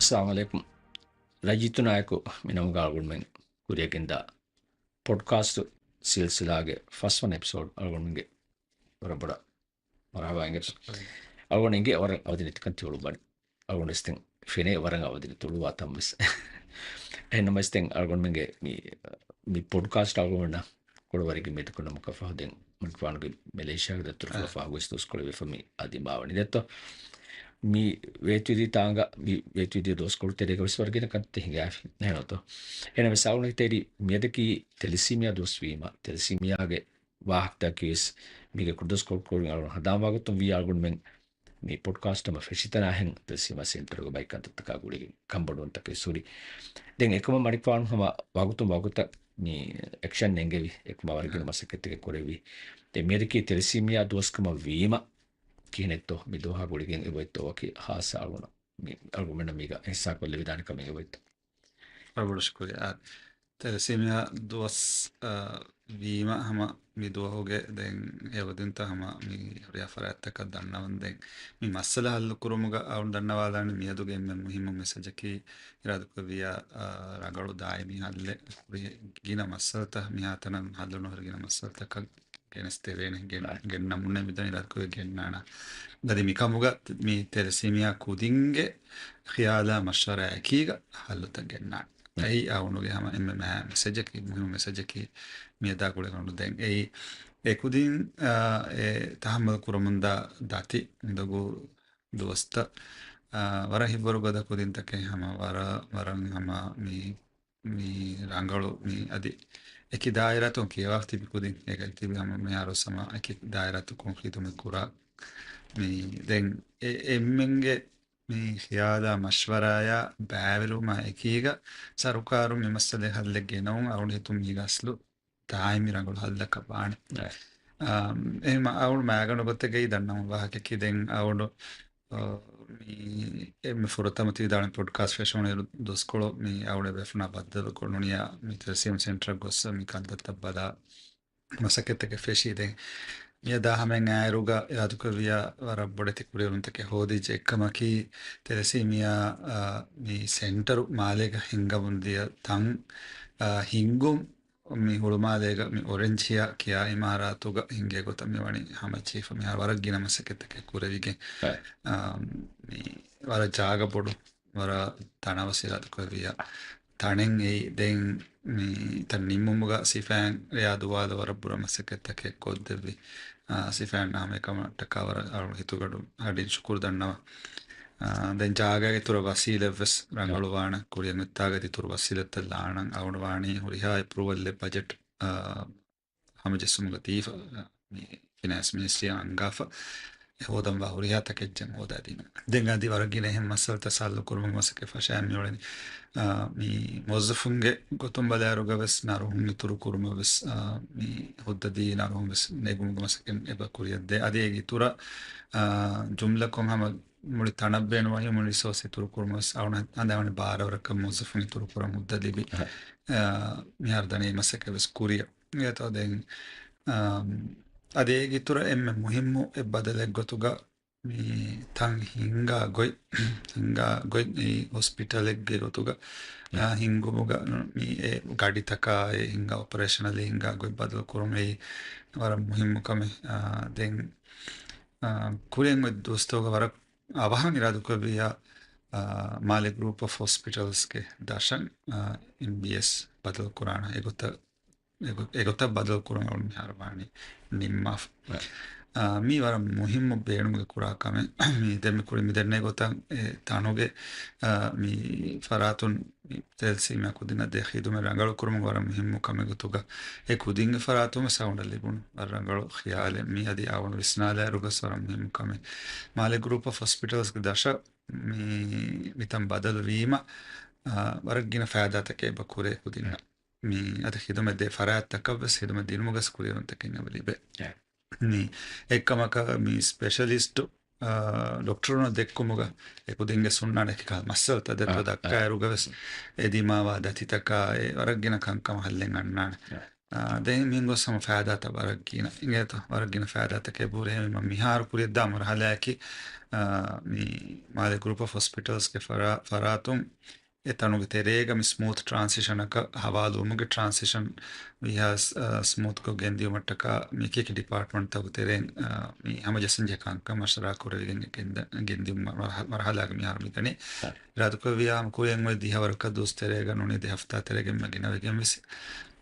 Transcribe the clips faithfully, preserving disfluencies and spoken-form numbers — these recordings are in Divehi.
އައްސަލާމު ޢަލައިކުމް. ރައްޔިތުންނާއެކު މި ނަމުގަ އަޅުގަނޑުމެން ކުރިއަށްގެންދާ ޕޮޑްކާސްޓު ސިލްސިލާގެ ފަސްވަނަ އެޕިސޯޑް އަޅުގަނޑުމެންގެ ވަރަށް ބޮޑަށް މަރުޙަބާ އިނގޭތޯ. އަޅުގަނޑު އިނގޭ ވަރަށް އަވަދި ނެތިކަން ތި އުޅުއްވަނީ. އަޅުގަނޑު ވެސް ދެން ފެނޭ ވަރަށް އަވަދި ނެތި އުޅުއްވާ ތަން ވެސް. އެހެންނަމަވެސް ދެން އަޅުގަނޑުމެންގެ މި، މި ޕޮޑްކާސްޓް އަޅުގަނޑު ކުޑަވަރެއްގެ މެދުކުންނަމަކަށް ފަހު ދެން މަނިކުފާނުގެ މެލޭޝިޔާގެ ދަތުރުފުޅަށް ފަހު ވެސް ދުވަސްކޮޅެއް ވެފަ މި އަދި މާވަނީ ދެއްތޯ. މި ވޭތުވެދިޔަ ތާނގަ، މި ވޭތުވެދިޔަ ދުވަސްކޮޅު ތެރޭގަ ވެސް ވަރަށް ގިނަ ކަންތައް ހިނގާފި ނޭނގޭތޯ. އެހެންނަމަވެސް އަޅުގަނޑު ހިތަށް އެރީ މިއަދަކީ ތެލެސީމިއާ ދުވަސް ވީމަ، ތެލެސީމިއާގެ ވާހަކަތަކީ ވެސް މީގެ ކުޑަދުވަސްކޮޅު ކުރިން އަޅުގަނޑު ހަނދާން ވާގޮތުން ވީ އަޅުގަނޑުމެން މި ޕޮޑްކާސްޓް ހަމަ ފެށި ތަނާ ހެން ތެލެސީމިއާ ސެންޓަރުގެ ބައި ކަންތައްތަކާ ގުޅިގެން ކަންބޮޑުވުންތަކެއް ހުރި. ދެން އެކަމަށް މަނިކުފާނު ހަމަ ވަގުތުން ވަގުތަށް މި އެކްޝަން ނެންގެވި، އެކަމަށް ވަރަށް ގިނަ މަސައްކަތްތަކެއް ކުރެއްވި. ދެން މިއަދަކީ ތެލެސީމިއާ ދުވަސްކަމަށް ވީމަ ކިހިނެއްތޯ މި ދުވަހާ ގުޅިގެން އެބައޮތްތޯ ވަކި ހާއްސަ އަޅުގަނޑަށް މި އަޅުގަނޑުމެންނަށް މީގަ އިހްސާސްކޮށްލެވިދާނެ ކަމެއް އެބައޮތްތޯ. ވަރަށް ބޮޑަށް ޝުކުރިއްޔާ. ތެލެސީމިއާ ދުވަސް، އާ، ވީމަ ހަމަ މި ދުވަހުގެ ދެން އެ އަވަދިންތައް ހަމަ މި ހުރިހާ ފަރާތްތަކަށް ދަންނަވަން ދެން މި މައްސަލަ ހައްލު ކުރުމުގަ އަޅުން ދަންނަވާލާނެ މިއަދުގެ އެންމެ މުހިއްމު މެސެޖަކީ އިރާދަކުރެއްވިއްޔާ، އާ، ރަނގަޅު ދާއިމީ ހައްލެއް ހުރި ގިނަ މައްސަލަތައް މިހާތަނަށް ހައްލު ނުހުރި ގިނަ މައްސަލަތަކަށް ގެނެސްދެވޭނެ، ގެން-، ގެންނަމުންނެ މިދަނީ ރަދުކޮށް ގެންނާނަ. އަދި މިކަމުގަ މި ތެލެސީމިއާ ކުދިންގެ ޚިޔާލާ މަޝްވަރާ އެކީގަ ހައްލުތައް ގެންނާނެ. އެއީ އަޅުގަނޑުގެ ހަމަ އެންމެ މާ މެސެޖަކީ، މުހިއްމު މެސެޖަކީ މިއަދާ ގުޅޭ ގަނޑު ދެން. އެއީ އެ ކުދިން، އާ، އެ ތަހައްމަލް ކުރަމުންދާ ދަތި އިނދަގޫ ދުވަސްތައް، އާ، ވަރަށް ހިތްވަރު ގަދަ ކުދިންތަކެއް ހަމަ ވަރަށް، ވަރަށް ހަމަ މި މި ރަނގަޅު މި އަދި އެކި ދާއިރާތަކުން ކިޔަވާފަ ތިބި ކުދިން އޭގައި ތިބި ހަމަ މިހާރު ހަމަ އެކި ދާއިރާތަކުން ޚިދުމަތް ކުރާ. މި ދެން އެ-، އެންމެންގެ މި ޚިޔާލާ މަޝްވަރާޔާ ބައިވެރިވުމާ އެކީގަ ސަރުކާރުން މި މައްސަލައިގެ ހައްލެއް ގެނައުން އަޅުގަނޑު ހިތުން މީގަ އަސްލު ދާއިމީ ރަނގަޅު ހައްލަކަށް ވާނެ. އާ، އެހެން އަޅުގަނޑު މައިގަނޑު ގޮތެއްގައި ދަންނަވަން ވާހަކައަކީ ދެން އަޅުގަނޑު އާ، މި އެންމެ ފުރަތަމަ ތި ވިދާޅުވި ޕޮޑްކާސްޓް ފެށުނު އިރު ދުވަސްކޮޅު މި އަޅުގަނޑު ބޭފުޅުންނާ ބައްދަލުކޮށް ނޫނިއްޔާ މި ތެލެސީމިއާ ސެންޓަރަށް ގޮސް މި ކަންތައްތައް ބަލާ މަސައްކަތްތަކެއް ފެށީ. ދެން މިއަދާ ހަމައިން އާއިރުގަ އިރާދަކުރެއްވިއްޔާ ވަރަށް ބޮޑެތި ކުރިއެރުންތަކެއް ހޯދިއްޖެ. އެއްކަމަކީ ތެލެސީމިއާ، އާ، މި ސެންޓަރު މާލޭގަ ހިންގަމުންދިޔަ ތަން، އާ، ހިންގުން މި ހުޅުމާލޭގަ މި އޮރެންޖް ހިޔާ ކިޔާ އިމާރާތުގަ ހިނގޭ ގޮތަށް މި ވަނީ ހަމަޖެހިފަ. މިހާރު ވަރަށް ގިނަ މަސައްކަތްތަކެއް ކުރެވިގެން، އަ، މި ވަރަށް ޖާގަ ބޮޑު، ވަރަށް ތަނަވަސް އިރާދަކުރެއްވިއްޔާ ތަނެއް އެއީ. ދެން މި ތަން ނިންމުމުގަ ސިފައިން ރެޔާ ދުވާލު ވަރަށް ބުރަ މަސައްކަތްތަކެއް ކޮށްދެއްވި. އާ، ސިފައިންނާ ހަމައެކަމަށްޓަކާ ވަރަށް އަޅު ހިތުގަޑު ހަޑިން ޝުކުރު ދަންނަވަން. އާ، ދެން ޖާގައިގެ އިތުރަށް ވަސީލަތްވެސް ރަނގަޅުވާނަން، ކުރިއަށް އޮތްތާގަ އިތުރު ވަސީލަތްތައް ލާނަން. އަޅުގަނޑު ވާނީ ހުރިހާ އެޕްރޫވަލްއެއް ބަޖެޓް، އާ، ހަމަޖެއްސުމުގަ ދީފަ، މި ފިނޭންސް މިނިސްޓްރީއަށް އަންގާފަ، އެ ހޯދަންވާ ހުރިހާ ތަކެއްޗެއް ހޯދާދީނަން. ދެން އަދި ވަރަށް ގިނަ އެހެން މައްސަލަތައް ސައްލު ކުރުމުގެ މަސައްކަތް ފަށައި މިއުޅެނީ. އާ، މި މުވައްޒަފުންގެ ގޮތުން ބަލާއިރުގަ ވެސް ނަރުހުން އިތުރު ކުރުމަށް ވެސް، އާ، މި ހުއްދަ ދީ ނަރުހުން ވެސް ނެގުމުގެ މަސައްކަތް އެބަ ކުރިއަށް ދޭ. އަދި އޭގެ އިތުރަށް، އާ، ޖުމްލަކޮށް ހަމަ މުޅި ތަނަށް ބޭނުންވާ ހިއުމަން ރިސޯސް އިތުރު ކުރުމަށް ވެސް އަޅުގަނޑު ހަނދާންވަނީ ބާރަ ވަރަކަށް މުވައްޒަފުން އިތުރު ކުރަން ހުއްދަ ލިބި، އަ، މިހާރު ދަނީ މަސައްކަތް ވެސް ކުރިއަށް. އެތޯ ދެން، އާ، އަދި އޭގެ އިތުރަށް އެންމެ މުހިއްމު އެއް ބަދަލެއް ގޮތުގަ މި ތަން ހިންގާ ގޮތް، ހިންގާ ގޮތް އެއީ ހޮސްޕިޓަލެއްގެ ގޮތުގަ، އާ، ހިންގުމުގަ މި އެ ގަޑިތަކާއި ހިންގާ އޮޕަރޭޝަނަލީ ހިންގާ ގޮތް ބަދަލު ކުރުން އެއީ ވަރަށް މުހިއްމު ކަމެއް. އާ، ދެން، އާ، ކުރިން އޮތް ދުވަސްތަކުގަ ވަރަށް އަވަހަށް އިރާދަކުރެއްވިއްޔާ، އާ، މާލެ ގްރޫޕް އޮފް ހޮސްޕިޓަލްސްގެ ދަށަށް، އާ، އެމްބީއެސް ބަދަލު ކުރާނަ އެގޮތަށް، އެގޮ-، އެގޮތަށް ބަދަލު ކުރުން އަޅު މިހާރު ވާނީ ނިންމާފަ. އާ، މީ ވަރަށް މުހިއްމު ބޭނުމުގެ ކުރާ ކަމެއް. މި ދެން މި ކުރި މި ދެންނެވި ގޮތަށް އެ ތަނުގެ، އާ، މި ފަރާތުން މި ތެލެސީމިއާ ކުދިންނަށް ދޭ ޚިދުމަތް ރަނގަޅު ކުރުމުގެ ވަރަށް މުހިއްމު ކަމެއް ގޮތުގަ އެ ކުދިންގެ ފަރާތުން ވެސް އަޅުގަނޑަށް ލިބުނު ވަރަށް ރަނގަޅު ޚިޔާލެއް. މި އަދި އަޅުގަނޑު ވިސްނާލާއިރު ވެސް ވަރަށް މުހިއްމު ކަމެއް. މާލެ ގްރޫޕް އޮފް ހޮސްޕިޓަލްސްގެ ދަށަށް މި، މިތަން ބަދަލު ވީމަ، އާ، ވަރަށް ގިނަ ފައިދާތަކެއް އެބަ ކުރޭ ކުދިންނަށް. މި އަދި ޚިދުމަތް ދޭ ފަރާތްތަކަށް ވެސް ޚިދުމަތް ދިނުމުގަސް ކުރިއެރުންތަކެއް އެބަ ލިބޭ. މި އެއްކަމަކަށް މި ސްޕެޝަލިސްޓު، އާ، ޑޮކްޓަރުންނަށް ދެއްކުމުގަ އެ ކުދިންގެ ސުންނާނެ އެކި ކަހަލަ މައްސަލަތައް ދެއްތޯ ދައްކާއިރުގަ ވެސް އެ ދިމާވާ ދަތިތަކާ އެ ވަރަށް ގިނަ ކަންކަމަށް ހައްލެއް އަންނާނެ. އާ، ދެން މިން ގޮސް ހަމަ ފައިދާތައް ވަރަށް ގިނަ އިނގޭތޯ، ވަރަށް ގިނަ ފައިދާތަކެއް ބުރޭ. މި މިހާރު ކުރިއަށްދާ މަރުހަލާއަކީ، އާ، މި މާލެ ގްރޫޕް އޮފް ހޮސްޕިޓަލްސްގެ ފަރާ-، ފަރާތުން އެ ތަނުގެ ތެރޭގަ މި ސްމޫތް ޓްރާންސިޝަނަކަށް ހަވާލުވުމުގެ ޓްރާންސިޝަން ވީހާ، އާ، ސްމޫތްކޮށް ގެންދިއުމަށްޓަކާ މި އެކި އެކި ޑިޕާޓްމަންޓްތަކުގެ ތެރެއިން، އާ، މި ހަމަޖައްސަންޖެހޭ ކަންކަން މަޝްވަރާ ކުރެވިގެން ގެންދަ-، ގެންދިއުމަށް މަރުހަ-، މަރުހަލާގަ މިހާރު މިދަނީ. އިރާދަކުރެއްވިޔާ ކުރިއަށް އޮތް ދިހަވަރަކަށް ދުވަސް ތެރޭގަ ނޫނީ ދެ ހަފްތާ ތެރޭގެން ގިނަވެގެން ވެސް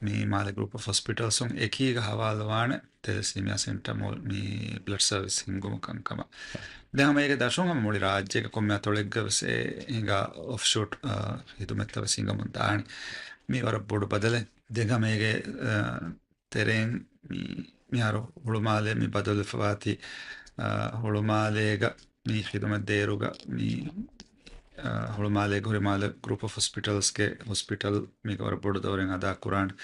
މި މާލެ ގްރޫޕް އޮފް ހޮސްޕިޓަލްސުން އެކީގަ ހަވާލުވާނެ ތެލެސީމިއާ ސެންޓަރ މު-، މި ބްލަޑް ސަރވިސް ހިންގުމަށް ކަންކަމަށް. ދެން ހަމަ އޭގެ ދަށުން ހަމަ މުޅި ރާއްޖޭގެ ކޮންމެ އަތޮޅެއްގަ ވެސް އެ ހިނގާ އޮފްޝޫޓް، އާ، ހިދުމަތްތައް ވެސް ހިނގަމުން ދާނެ. މި ވަރަށް ބޮޑު ބަދަލެއް. ދެން ހަމަ އޭގެ، އާ، ތެރެއިން މި-، މިހާރު ހުޅުމާލޭ މި ބަދަލުވެފަވާތީ، އާ، ހުޅުމާލޭގަ މި ޚިދުމަތް ދޭއިރުގަ މި، އާ، ހުޅުމާލޭގަ ހުރި މާލެ ގްރޫޕް އޮފް ހޮސްޕިޓަލްސްގެ ހޮސްޕިޓަލް މީގަ ވަރަށް ބޮޑު ދައުރެއް އަދާ ކުރާނެ.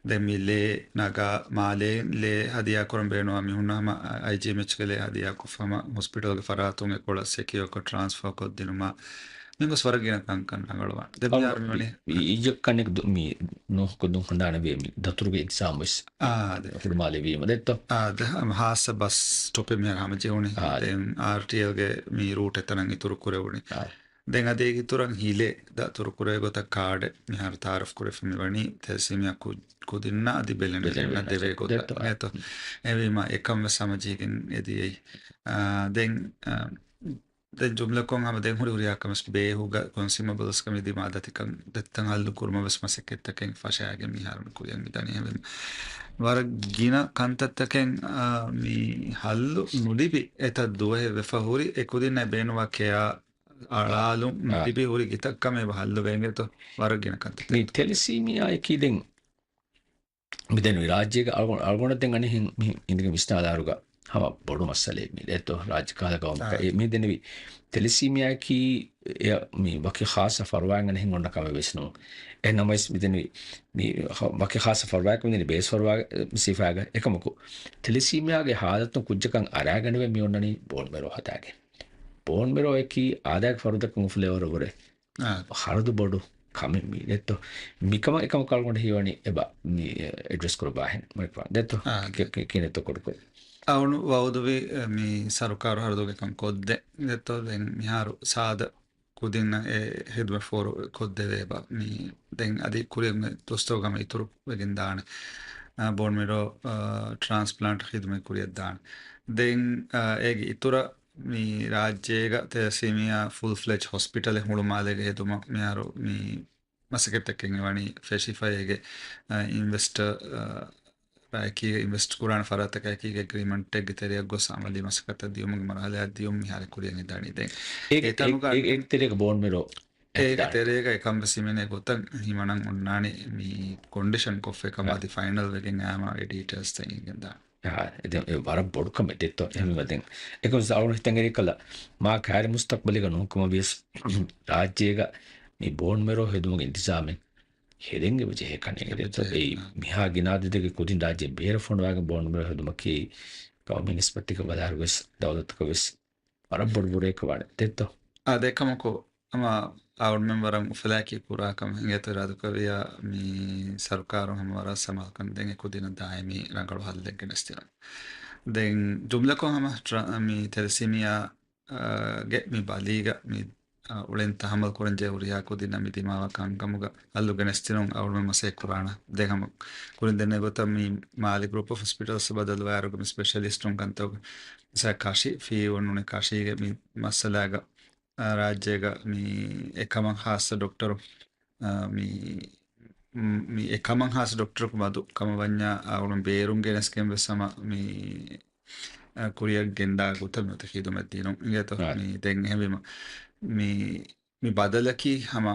ދެން މި ލޭ ނަގާ، މާލޭ ލޭ ހަދިޔާ ކުރަން ބޭނުންވާ މީހުންނަށް ހަމަ އައިޖީއެމްއެޗްގެ ލޭ ހަދިޔާ ކޮށްފަ ހަމަ ހޮސްޕިޓަލްގެ ފަރާތުން އެކޮޅަށް ސެކިއޯކޮށް ޓްރާންސްފާކޮށްދިނުމާ، މި ގޮސް ވަރަށް ގިނަ ކަންކަން ރަނގަޅުވާނެ. ދެން މިހާރު މިވަނީ އިއްޔެއްކަން ދު-، މި ނޫހަކު ދުން ހަނދާނަވޭ މި ދަތުރުގެ އިންތިޒާމް ވެސް އާ، ދެ. ހުޅުމާލެ ވީމަ ދެއްތޯ؟ އާ، ދެ، ހަމަ ހާއްސަ ބަސް ސްޓޮޕެއް މިހާރު ހަމަޖެހުނީ. އާ، ދެ. ދެން އާރްޓީއެލްގެ މި ރޫޓް އެތަނަށް އިތުރު ކުރެވުނީ. އާ. ދެން އަދި އޭގެ އިތުރަށް ހިލޭ ދަތުރު ކުރޭ ގޮތަށް ކާޑެއް މިހާރު ތައާރަފް ކުރެފަ މިވަނީ ތެލެސީމިއާ ކު-، ކުދިންނަށް އަދި ބެލެނިފިޓް ދެން ދެވޭ ގޮތަށް. ދެއްތޯ. އާ. އެތޯ. އެވީމަ އެކަން ވެސް ހަމަޖެހިގެން އެދިޔައީ. އާ، ދެން، އާ، ދެން ޖުމްލަކޮށް ހަމަ ދެން ހުރި ހުރިހާ ކަމެއް ބޭހުގަ ކޮންސިއުމަބަލްސްގަ މި ދިމާ ދަތިކަން ދަތިތައް ހައްލު ކުރުމަށް ވެސް މަސައްކަތްތަކެއް ފަށައިގެން މިހާރު މި ކުރިއަށް މި ދަނީ. ވަރަށް ގިނަ ކަންތައްތަކެއް، އާ، މި ހައްލު ނުލިބި އެތައް ދުވަހެއް ވެފަ ހުރި އެ ކުދިންނަށް ބޭނުންވާ ކެއާ އަޅާލުން އާ. ނުލިބި ހުރި ގިތައް ކަމެއް ހައްލު ވެގެން އެތޯ ވަރަށް ގިނަ ކަންތައްތައް. މި ތެލެސީމިއާ އެކީ ދެން މި ދެން ރާއްޖޭގަ އަޅުގަނޑު، އަޅުގަނޑަށް ދެން އަނެއްހެން މި އިނދެގެން ވިސްނާލާއިރުގަ ހަމަ ބޮޑު މައްސަލައެއް މި ދެއްތޯ ރާއްޖެ ކަހަލަ ގައުމަކަށް. އާ. އެ މި ދެން ތެލެސީމިއާއަކީ އެ މި ވަކި ޚާއްޞަ ފަރުވާއެއް އަނެއްހެން އޮންނަ ކަމެއް ވެސް ނޫން. އެހެން ނަމަވެސް މި ދެން މި ވަކި ޚާއްޞަ ފަރުވާއަކަށް މި ދެން ބޭސް ފަރުވާ ސިފައިގަ އެކަމަކު ތެލެސީމިއާގެ ހާލަތުން ކުއްޖަކަށް އަރާގަނެވެ މި އޮންނަނީ ބޯން މެރޯ ހަދާގެން. ބޯން މެރޯއަކީ އާދައިގެ ފަރުދަކުން އުފުލޭވަރު ވުރެ އާ. ހަރަދު ބޮޑު ކަމެއް މީ ދެއްތޯ. މިކަމަށް އެކަމަކު އަޅުގަނޑު ހީވަނީ އެބަ މި އެޑްރެސް ކުރައްވާހެން މައިކްވާ ދެއްތޯ. އާ. ކި-، ކި-، ކިނެތޯ ކޮޑުކޮށް. އަޅުގަނޑު ވައުދުވި މި ސަރުކާރު ހަރަދުގެ ކަން ކޮށްދޭ ދެއްތޯ. ދެން މިހާރު ސާދަ ކުދިންނަށް އެ ހިދުމަތް ފޯރު ކޮށްދެވޭ ބަ. މި ދެން އަދި ކުރިއަށް ދުވަސްތަކުގަ ހަމަ އިތުރު ވެގެން ދާނެ. އާ، ބޯން މެރޯ، އާ، ޓްރާންސްޕްލާންޓް ހިދުމަތް ކުރިއަށް ދާނެ. ދެން، އާ، އޭގެ އިތުރަށް މި ރާއްޖޭގަ ތެލެސީމިއާ ފުލް ފްލެޖް ހޮސްޕިޓަލެއް ހުޅުމާލޭގަ ހެދުމަށް މިހާރު މި މަސައްކަތްތަކެއް ވަނީ ފެށިފަ. އޭގެ، އާ، އިންވެސްޓަރ، އާ، އެކީގަ އިންވެސްޓް ކުރާނެ ފަރާތަކާ އެކީގަ އެގްރީމަންޓެއްގެ ތެރެއަށް ގޮސް އަމަލީ މަސައްކަތަށް ދިޔުމުގެ މަރުހަލާއަށް ދިޔުން މިހާރު ކުރިއަށް އެދާނީ. ދެން އެ-، އެ ތަނުގަ އެ-، އެ-، އެ ތެރޭގަ ބޯން މެރޯ އޭގެ ތެރޭގަ އެކަން ވެސް ހިމެނޭ ގޮތަށް ހިމަނަން އޮންނާނެ މި ކޮންޑިޝަން ކޮށްފަ ކަމަށް އަދި ފައިނަލް ވެގެން އާމާ އެ ޑީޓެއިލްސް ތައް އިނގެން ދާނެ. އާ، އެ ދެން އެ ވަރަށް ބޮޑު ކަމެއް ދެއްތޯ. އެހެންވީމަ ދެން އެކަމަސް އަޅުގަނޑު ހިތަށް އެރިކަލަ މާ ކައިރި މުސްތަޤްބަލީގަ ނޫންކަމަށް ވިޔަސް ރާއްޖޭގަ މި ބޯން މެރޯ ހެދުމުގެ އިންތިޒާމެއް ހެދެން އެބަ ޖެހޭ ކަން އެނގޭ ދެއްތޯ. އެއީ މިހާ ގިނަ އަދަދެއްގެ ކުދިން ރާއްޖެ ބޭރަށް ފޮނުވާގެން ބޯން މެރޯ ހެދުމަކީ ގައުމީ ނިސްބަތެއްގަ ބަލާއިރު ވެސް ދައުލަތަކަށް ވެސް ވަރަށް ބޮޑު ބުރައެއް ވާނެ ދެއްތޯ. އާ، ދެ ކަމަކު ހަމަ އަޅުގަނޑުމެން ވަރަށް އުފަލާއެކީ ކުރާ ކަމެއް އިނގޭތޯ. އިރާދަކުރެއްވިޔާ މި ސަރުކާރުން ހަމަ ވަރަށް ސަމާލުކަން ދޭން އެ ކުދިންނަށް ދާއިމީ ރަނގަޅު ހައްލެއް ގެނެސްދިނުން. ދެން ޖުމްލަކޮށް ހަމަ ޓްރާ-، މި ތެލެސީމިއާ، އާ، ގެ މި ބަލީގަ މި، އާ، އުޅެން ތަހައްމަލް ކުރަންޖެހޭ ހުރިހާ ކުދިންނަށް މި ދިމާވާ ކަންކަމުގަ ހައްލު ގެނެސްދިނުން އަޅުގަނޑުމެން މަސައްކަތް ކުރާނަ. ދެން ހަމަ ކުރިން ދެންނެވި ގޮތަށް މި މާލެ ގްރޫޕް އޮފް ހޮސްޕިޓަލްސް ބަދަލުވާއިރުގަ މި ސްޕެޝަލިސްޓުން ކަންތައް މިސާ ކަށި ފީ އޮންނުނެ ކަށީގެ މި މައްސަލާގަ، އާ، ރާއްޖޭގަ މި އެކަމަށް ހާއްސަ ޑޮކްޓަރު، އާ، މި، މި އެކަމަށް ހާއްސަ ޑޮކްޓަރަކު މަދު ކަމަށް ވަންޏާ، އާ، އަޅުގަނޑު ބޭރުން ގެނެސްގެން ވެސް ހަމަ މި، އާ، ކުރިއަށް ގެންދާ ގޮތަށް މިއޮތީ ޚިދުމަތް ދިނުން އިނގޭތޯ. އާ. މި ދެން އެހެންވީމަ މި، މި ބަދަލަކީ ހަމަ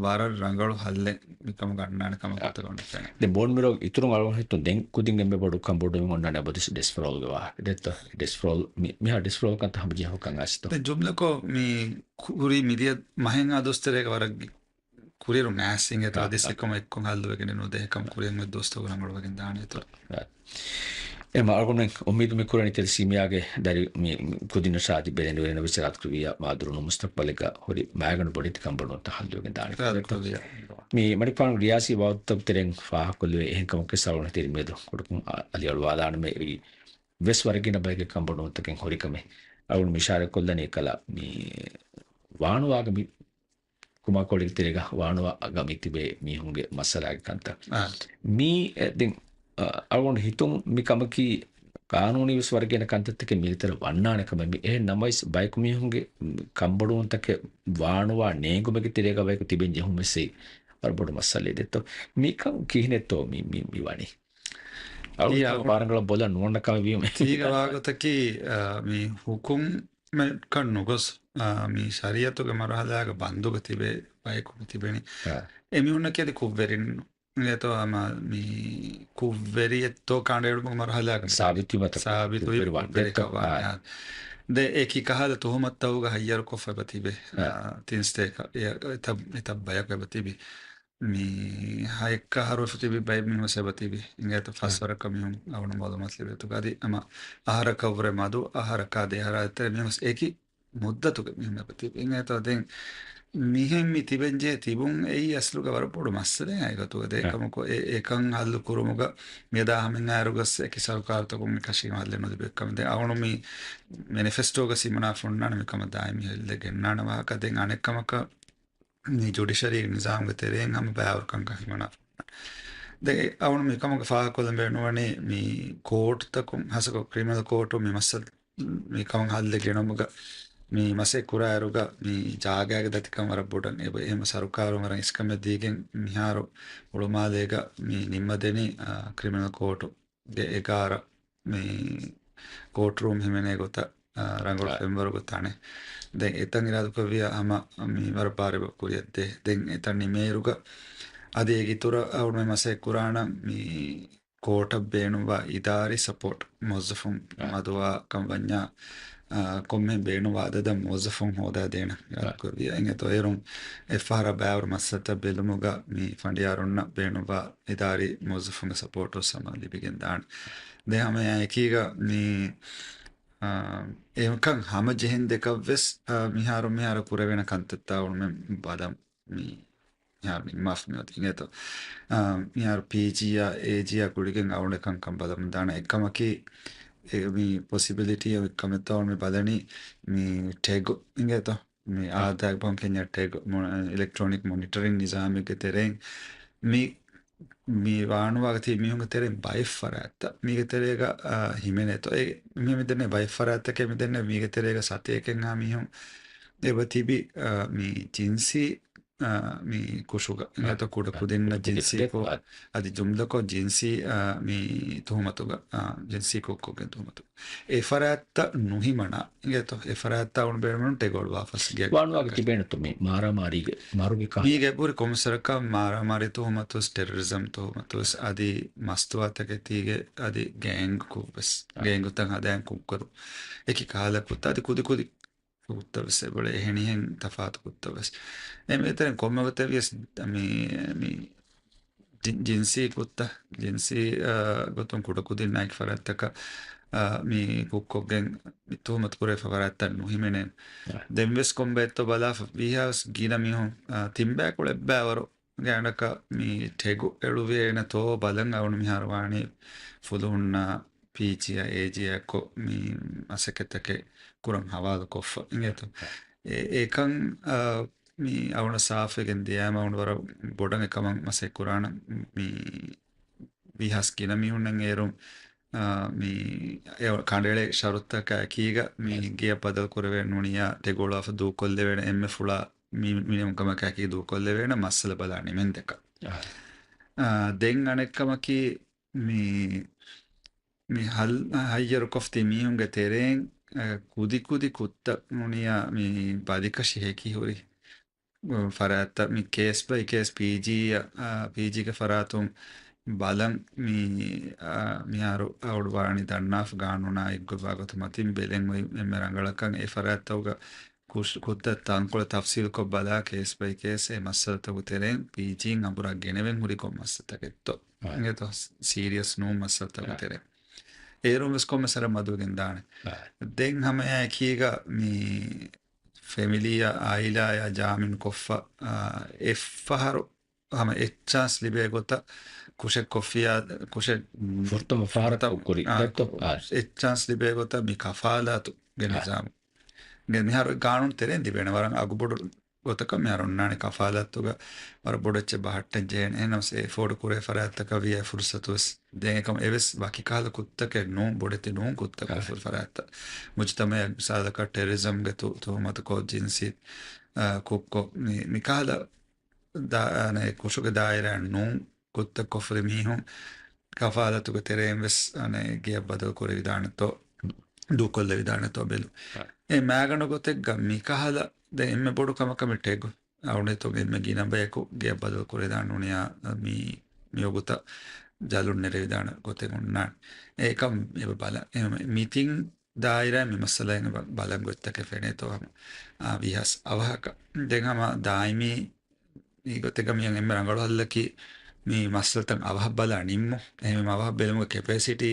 ވަރަށް ރަނގަޅު ހައްލެއް މިކަމުގަ އަންނާނެ ކަމަށް އާ. ގޮތަކަށް އޮންނަ ފެނެ. ދެން ބޯން މެރޯ އިތުރުން އަޅުގަނޑު ހިތުން ދެން ކުދިން އެންމެ ބޮޑު ކަން ބޮޑުވެގެން އޮންނާނެ އަބަދުވެސް ޑެސްފަރޯލްގެ ވާހަކަ. ދެއްތޯ؟ ޑެސްފަރޯލް މި-، މިހާ ޑެސްފަރޯލް ކަންތައް ހަމަޖެހި ކަން އާސިތޯ. ދެން ޖުމްލަކޮށް މި ކުރީ މިދިޔަ މަހެއްހާ ދުވަސްތެރޭގަ ވަރަށް ކުރިއިރު ނާސިން އެތޯ އާ، އަދި އާ. ސިކުމަ އެއްކޮށް ހައްލުވެގެން ނުދޭ ކަމަށް ކުރިއަށް މި ދުވަސްތަކުގަ ރަނގަޅުވެގެން ދާނެ އެތޯ. އާ. އެ މާގުނެ އުއްމީދު މި ކުރަނީ ތެލެސީމިއާގެ ދަރި މި ކުދިން ޝާދި ބެލެނިވެރިނަ ވެސް ރާތުކުރިޔާ މާދުރުނު މުސްތަޤްބަލެއްގަ ހުރި މާގަނޑު ބޮޑެތި ކަންބޮޑުވުންތައް ހައްލުވެގެން ދާނެ. މި މަނިކުފާނު ރިޔާސީ ވާހަކަތައް ތެރެއިން ފާހަގަކޮށްލެވޭ އެހެން ކަމަކީ ސަޅުން ތެރިމިއަދު ކުޑަކޮށް އަ-، އަލިއަޅުވާލާނަމޭ އެއީ ވެސް ވަރަށް ގިނަ ބައެއްގެ ކަންބޮޑުވުންތަކެއް ހުރިކަމެއް. އަޅުން މި އިޝާރަތްކޮށްލަނީ ކަލާ މި ވާނުވާގަ މި ކުމާކޯޅިގެ ތެރޭގަ ވާނުވާގަ މި ތިބޭ މީހުންގެ މައްސަލާގެ ކަންތައް. އާ. މީ، އެ، ދެން، އަ، އަޅުގަނޑު ހިތުން މި ކަމަކީ ޤާނޫނީ ވެސް ވަރަށް ގިނަ ކަންތައްތަކެއް މީގެ ތެރޭ ވަންނާނެ ކަމެއް. މި އެހެން ނަމަވެސް ބަޔަކު މީހުންގެ ކަންބޮޑުވުންތަކެއް ވާނުވާ ނޭނގުމެއްގެ ތެރޭގަ ބަޔަކު ތިބެން ޖެހުން ވެސް ވަރަށް ބޮޑު މައްސަލައެއް ދެއްތޯ. މިކަން ކިހިނެއްތޯ މި، މި، މި ވަނީ؟ އަޅު ތީގަ ވާރަނގަޅަށް ބޮލަށް ނުވަންނަ ކަމެއް ވީމަ. ތީގަ ވާގޮތަކީ، އަ، މި ހުކުމް މެއްކަން ނުގޮސް، އާ، މި ޝަރީއަތުގެ މަރުހަލާގަ ބަންދުގަ ތިބޭ ބަޔަކު ތިބެނީ. އާ. އެމީހުންނަކީ އަދި ކުށްވެރިން އިނގޭތޯ ހަމަ މި ކުށްވެރިއެއްތޯ ކަނޑައެޅުމުގެ މަރުހަލާގަ ސާބިތުވީމަތަ ސާބިތުވީ ކުށްވެރި ވާން ކުށްވެރިކަން ވާނެ. އާ. ދެ އެކި ކަހަލަ ތުހުމަތްތަކުގަ ހައްޔަރުކޮށްފަ އެބަ ތިބެ. އާ. އާ، ތިން ސްޓޭކަށް އެ، އެތައް، އެތައް ބަޔަކު އެބަ ތިބި. މި ހައެއްކަ އަހަރު ވެފަ ތިބި ބައެއް މީހުން ވެސް އެބަ ތިބި. އިނގޭތަ ފަސް އާ. ވަރަކަށް މީހުން އަޅުން މައުލޫމާތު ލިބޭތުގަ އަދި ހަމަ އަހަރަކަށްވުރެ މަދު އަހަރަކާ ދެ އަހަރާ ދެތެރެ މީހުން ވެސް އެކި މުއްދަތުގެ މީހުން އެބަ ތިބި. އިނގޭތޯ ދެން މިހެން މި ތިބެންޖެހޭ ތިބުން އެއީ އަސްލުގަ ވަރަށް ބޮޑު މައްސަލައެއް ހަގީގަތުގަ ދޭ އާ. ކަމަކު އެ، އެކަން ހައްލު ކުރުމުގަ މިއަދާ ހަމައިން އާއިރުގަސް އެކި ސަރުކާރުތަކުން އެކަށީގެން ހައްލެއް ނުލިބި ކަމެއް. ދެން އަޅުން މި މެނިފެސްޓޯގަ ހިމަނާފަ އޮންނާނެ މިކަމަށް ދާއިމީ ހެއްލެ ގެންނާނެ ވާހަކަ. ދެން އަނެއް ކަމަކަށް މި ޖުޑިޝަރީ ނިޒާމްގެ ތެރެއިން ހަމަ ބައިވަރުކަންކަން ހިމަނާފަ. ދެން އެ އަޅުން މިކަމުގެ ފާހަގަކޮށްލަން ބޭނުންވަނީ މި ކޯޓްތަކުން ހަސަކޮށް ކްރިމިނަލް ކޯޓު މި މައްސަލަ، މި ކަމަށް ހައްލެއް ގެނައުމުގަ މި މަސައްކަތް ކުރާއިރުގަ މި ޖާގައިގެ ދަތިކަން ވަރަށް ބޮޑަށް އެބަ، އެހެން ސަރުކާރުން ވަރަށް އިސްކަމެއް ދީގެން މިހާރު ހުޅުމާލޭގަ މި ނިންމަދެނީ، އާ، ކްރިމިނަލް ކޯޓުގެ އެގާރަ މި ކޯޓްރޫމް ހިމެނޭ ގޮތަށް، އާ، ރަނގަޅު އާ. ފެންވަރުގެ ތަނެއް. ދެން އެތަން އިރާދަކުރެއްވިޔާ ހަމަ މި ވަރަށް ބާރެއް ކުރިއަށްދޭ. ދެން އެތަން ނިމޭއިރުގަ އަދި އޭގެ އިތުރަށް އަޅުގަނޑު މަސައްކަތް ކުރާނަން މި ކޯޓަށް ބޭނުންވާ އިދާރީ ސަޕޯޓް މުވައްޒަފުން އާ. މަދުވާ ކަން ވަންޏާ، އާ، ކޮންމެހެން ބޭނުންވާ އަދަދަށް މުވައްޒަފުން ހޯދާދޭނަން އާ. އިރާދަކުރެއްވިޔާ. އިނގޭތޯ އޭރުން އެއްފަހަރާ ބައިވަރު މައްސަލަތައް ބެލުމުގަ މި ފަނޑިޔާރުންނަށް ބޭނުންވާ އިދާރީ މުވައްޒަފުންގެ ސަޕޯޓު ވެސް ހަމަ ލިބިގެން ދާނެ. ދެން ހަމަ އެއާ އެކީގަ މި، އާ، އެކަން ހަމަޖެހެން ދެކަށްވެސް، އާ، މިހާރު މިހާރު ކުރެވޭނެ ކަންތައްތައް އަޅުމެން ބަލަން މި މިހާރު ނިންމާފަ މިއޮތީ އިނގޭތޯ. އާ، މިހާރު ޕީޖީއާ އޭޖީއާ ގުޅިގެން އަޅުގަނޑު އެކަންކަން ބަލަމުން ދާނެ. އެއްކަމަކީ، އެ، މި ޕޮސިބިލިޓީ އޮތް ކަމެއްތޯ މި ބަލަނީ މި ޓެގު އިނގޭތޯ. މި އާ. އާދައިގެ ބަހުން ކެންޏާ ޓެގު މޮ-، އިލެކްޓްރޯނިކް މޮނިޓަރިން ނިޒާމެއްގެ ތެރެއިން މި މި ވާނުވާގަ ތިބި މީހުންގެ ތެރެއިން ބައެއް ފަރާތްތައް މީގެ ތެރޭގަ، އާ، ހިމެނޭތޯ. އެ، މި މިދެންނެ ބައެއް ފަރާތްތަކެއް މިދެންނެ މީގެ ތެރޭގަ ސަތޭކައެއްހާ މީހުން އެބަ ތިބި، އާ، މި ޖިންސީ، އާ، މި ކުށުގަ. އިނގޭތޯ ކުޑަ ކުދިންނަށް ޖިންސީ ކު-، އަދި ޖުމްލަކޮށް ޖިންސީ، އާ، މި ތުހުމަތުގަ، އާ، ޖިންސީ ކުށްކޮށްގެން ތުހުމަތު. އެ ފަރާތްތައް ނުހިމަނާ. އިނގޭތޯ އެ ފަރާތްތައް އަޅުން ބޭނުމުން ޓެގު އޮޅުވާފަސް ގެ ވާނުވާގެ ތިބޭނެތޯ މި މާރާމާރީގެ މަރުގެ ކަހަލަ. މީގެ ބުރި ކޮންމެސްވަރަކަށް މާރާމާރީ ތުހުމަތުވެސް، ޓެރަރިޒަމް ތުހުމަތުވެސް، އަދި މަސްތުވާތަކެތީގެ އަދި ގޭންގް ކުށްވެސް، އާ. ގޭންގުތައް ހަދާން ކުށްކުރު. އެކި ކަހަލަ ކުށްތައް އަދި ކުދި ކުދި ކުށްތައްވެސް އެބައޮތް އެހެނިހެން ތަފާތު ކުށްތައްވެސް. އެމެ އެތެރެން ކޮންމެ ގޮތެއްވިޔަސް މި، މި ޖި-، ޖިންސީ ކުށްތައް، ޖިންސީ، އާ، ގޮތުން ކުޑަކުދިންނާއި އެކި ފަރާތްތަކަށް، އާ، މި ކުށްކޮށްގެން މި ތުހުމަތު ކުރެވިފަ ފަރާތްތައް ނުހިމެނޭ. އާ. ދެންވެސް ކޮންބައެއްތޯ ބަލާފަ ވީހާވެސް ގިނަ މީހުން، އާ، ތިން ބަޔަކު އެއްބައިވަރު ގާތްގަނޑަކަށް މި ޓެގު އެޅުވޭނެތޯ ބަލަން އަޅުން މިހާރު ވާނީ ފުލުހުންނާ ޕީޖީއާ އޭޖީއާ އެއްކޮށް މި މަސައްކަތްތަކެއް ކުރަން ހަވާލުކޮށްފަ އިނގޭތޯ. އެ-، އެކަން، އާ، މި އަޅުން ސާފުވެގެން ދިޔައިމަ އަޅުން ވަރަށް ބޮޑަށް އެކަމަށް މަސައްކަތް ކުރާނަން މި ވީހާވެސް ގިނަ މީހުންނަށް އޭރު، އާ، މި އެ ކަނޑައެޅޭ ޝަރުތަކާ އެކީގަ މި ގެޔަށް ބަދަލު ކުރެވޭ ނޫނިއްޔާ ޓެގު އޮޅުވާފަ ދޫކޮށްލެވޭނެ އެންމެ ފުޅާ މި މިނިމަމް ކަމަކާ އެކީ ދޫކޮށްލެވޭނެ މައްސަލަ ބަލާ ނިމެންދެކަ. އާ. އާ، ދެން އަނެއްކަމަކީ މި، މި ހަލް-، ހައްޔަރުކޮށްފަ ތި މީހުންގެ ތެރެއިން، އަ، ކުދި ކުދި ކުށްތައް ނޫނިއްޔާ މި ބަލިކަށި ހެކި ހުރި، އު، ފަރާތްތައް މި ކޭސް ބައި ކޭސް ޕީޖީއަށް، އަ، ޕީޖީގެ ފަރާތުން ބަލަން މި، އަ، މިހާރު އަޅުގަނޑު ވާނީ ދަންނާފަ ގާނޫނާ އެއްގޮތް ވާގޮތު މަތިން ބެލެން އޮތް އެންމެ ރަނގަޅަކަށް އެ ފަރާތްތަކުގަ ކުށް-، ކުށްތައް ތަންކޮޅެއް ތަފްސީލްކޮށް ބަލާ ކޭސް ބައި ކޭސް އެ މައްސަލަތަކުގެ ތެރެއިން ޕީޖީން އަނބުރާ ގެނެވެން ހުރި ކޮން މައްސަލަތަކެއްތޯ. އާ. އިނގޭތޯ ސީރިއަސް ނޫން މައްސަލަތަކުގެ އާ. ތެރެއިން. އޭރުން ވެސް ކޮންމެ ސަރަ މަދުވެގެން ދާނެ. ދެން ހަމައެކީގަ މި ފެމިލީއާ އާއިލާއާ ޖާމިން ކޮށްފަ، އާ، އެއްފަހަރު ހަމަ އެއްޗާންސް ލިބޭ ގޮތަށް ކުށެއް ކޮށްފިޔާ، ކުށެއް ފުރަތަމަ ފަހަރަށް ކުރި އާ، ދެއްތޯ؟ އާ. އެއްޗާންސް ލިބޭ ގޮތަށް މި ކަފާލާތުގެ އާ. ނިޒާމު. ގެ މިހާރު ގާނޫނު ތެރެއިން ލިބޭނެ ވަރަށް އަގުބޮޑު ގޮތަކަށް މިހާރު އޮންނާނެ ކަފާލާތުގަ ވަރަށް ބޮޑު އެއްޗެއް ބަހައްޓަން ޖެހޭނެ. އެހެންނަމަސް އެ އެފޯޑް ކުރޭ ފަރާތްތަކަށް ވިޔަ ފުރުސަތު ވެސް ދޭން އެކަމަށް އެވެސް ވަކި ކަހަލަ ކުށްތަކެއް ނޫން، ބޮޑެތި ނޫން ކުށްތަކުން އާ. ފުރި ފަރާތްތައް. މުޖުތަމައަށް މިސާލަކަށް ޓެރަރިޒަމްގެ ތު-، ތުހުމަތުކޮށް ޖިންސީ، އާ، ކުށްކޮށް މި-، މިކަހަލަ ދާ-، އަނެ ކުށުގެ ދާއިރާ ނޫން ކުށްތައް ކޮށްފުރި މީހުން ކަފާލަތުގެ ތެރެއިން ވެސް އަނެ ގެޔަށް ބަދަލު ކުރެވިދާނެތޯ، ދޫކޮށްލެވިދާނެތޯ ބެލު. އާ. އެ މާގަނޑު ގޮތެއްގަ މިކަހަލަ ދެ އެންމެ ބޮޑު ކަމަކަށް މި ޓެގު އަޅުނެތު އެންމެ ގިނަ ބަޔަކު ގެޔަށް ބަދަލު ކުރެވިދާން ނޫނިޔާ މި، މި ވަގުތަށް ޖަލުން ނެރެވިދާނެ ގޮތެއް އޮންނާނެ. އެކަން އެބަ ބަލަ. އެ މިތިން ދާއިރާ މި މައްސަލައިން ބަ-، ބަލަން ގޮތްތަކެއް ފެނޭތޯ ހަމަ، އާ، ވީހާވެސް އަވަހަކަށް. ދެން ހަމަ ދާއިމީ މި ގޮތެއްގަ މިއަން އެންމެ ރަނގަޅު ހައްލަކީ މި މައްސަލަތައް އަވަހަށް ބަލާ ނިންމު. އެހެން އަވަހަށް ބެލުމުގެ ކެޕޭސިޓީ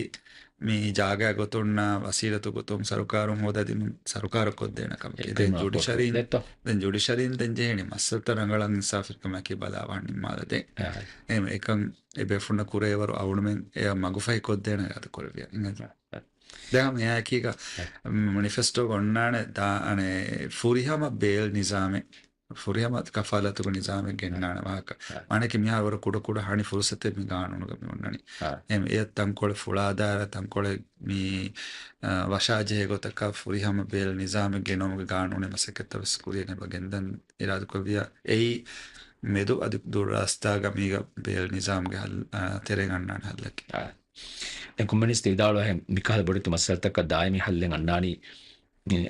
މި ޖާގަ ގޮތުންނާ ވަސީލަތު ގޮތުން ސަރުކާރުން ހޯދާ ދިނުން ސަރުކާރަށް ކޮށްދޭނެ ކަމަކީ. ދެން ޖުޑިޝަރީން، ދެން ޖުޑިޝަރީން ދެން ޖެހޭނެ މައްސަލަތައް ރަނގަޅަށް އިންސާފުވެރިކަމާއެކީ ބަލާ އަވަހަށް ނިންމާލަދޭ. އާ. އެހެން އެކަން އެ ބޭފުޅުންނަށް ކުރެވޭވަރު އަޅުމެން އެއަށް މަގުފަހި ކޮށްދޭނެ އިރާދަ ކުރެއްވިޔާ. އާ. ދެން ހަމަ އެއާއެކީގަ އަ. މެނިފެސްޓޯގަ އޮންނާނެ ދާ-، އަނެ، ފުރިހަމަ ބޭލް ނިޒާމެއް، ފުރިހަމަ ކަފާލަތުގެ ނިޒާމެއް ގެންނާނެ ވާހަކަ. އަ. މާނައަކީ މިހާރު ވަރަށް ކުޑަ ކުޑަ ހަނި ފުރުސަތެއް މި ގާނޫނުގަ މި އޮންނަނީ. އަ. އެ، އެ ތަންކޮޅެއް ފުޅާދާރަ ތަންކޮޅެއް މި، އަ، ވަށާޖެހޭ ގޮތަކަށް ފުރިހަމަ ބޭލް ނިޒާމެއް ގެނައުމުގެ ގާނޫނީ މަސައްކަތްތައް ވެސް ކުރިޔަށް އެބަ ގެންދަން އިރާދަކުރެއްވިޔާ. އެއީ މެދު އަދި ދުރުރާސްތާގަ މީގަ ބޭލް ނިޒާމްގެ ހައްލު، އަ، ތެރެއިން އަންނާނެ ހައްލަކީ. އާ. ދެން ކޮމިއުނިސްޓް ވިދާޅުވާހެން މިކަހަލަ ބޮޑެތި މައްސަލަތަކަށް ދާއިމީ ހައްލެއް އަންނާނީ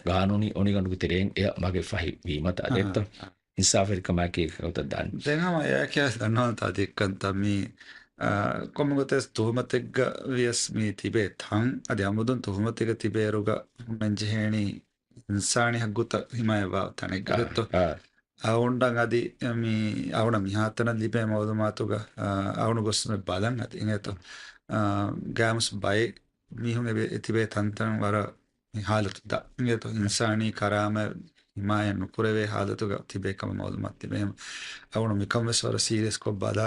ގާނޫނީ އޮނިގަނޑުގެ ތެރެއިން އެއަށް މަގެއް ފަހި ވީމަތާ އާ. ދެއްތޯ؟ އާ. އިންސާފުވެރިކަމާއެކީ ކަންތައް ދާނީ. ދެން ހަމަ އެއާއެކީ ދަންނަވަންތަ އަދި އެއްކަންތައް މީ، އާ، ކޮންމެ ގޮތެއް ތުހުމަތެއްގަ ވިޔަސް މީ ތިބޭ ތަން އަދި އަމުދުން ތުހުމަތެއްގަ ތިބޭއިރުގަ ހުންނަން ޖެހޭނީ އިންސާނީ ހައްގުތައް ހިމާޔަތްވާ ތަނެއްގަ އާ، ދެއްތޯ؟ އާ. އަޅުގަނޑަށް އަދި މި އަޅުގަނޑަށް މިހާތަނަށް ލިބޭ މައުލޫމާތުގަ، އާ، އަޅުގަނޑު ގޮސް މި ބަލަން އަދި އިނގޭތޯ. އާ، ގާމުސް ބައެއް މީހުން އެބެ-، އެ ތިބޭ ތަންތަން ވަރަށް މި ހާލަތު ދާ. އިނގޭތޯ އިންސާނީ ކަރާމަތް ހިމާޔަތް ނުކުރެވޭ ހާލަތުގަ ތިބޭ ކަމަށް މައުލޫމާތު ތިބޭ. އަޅުގަނޑު މިކަން ވެސް ވަރަށް ސީރިއަސް ކޮށް ބަލާ،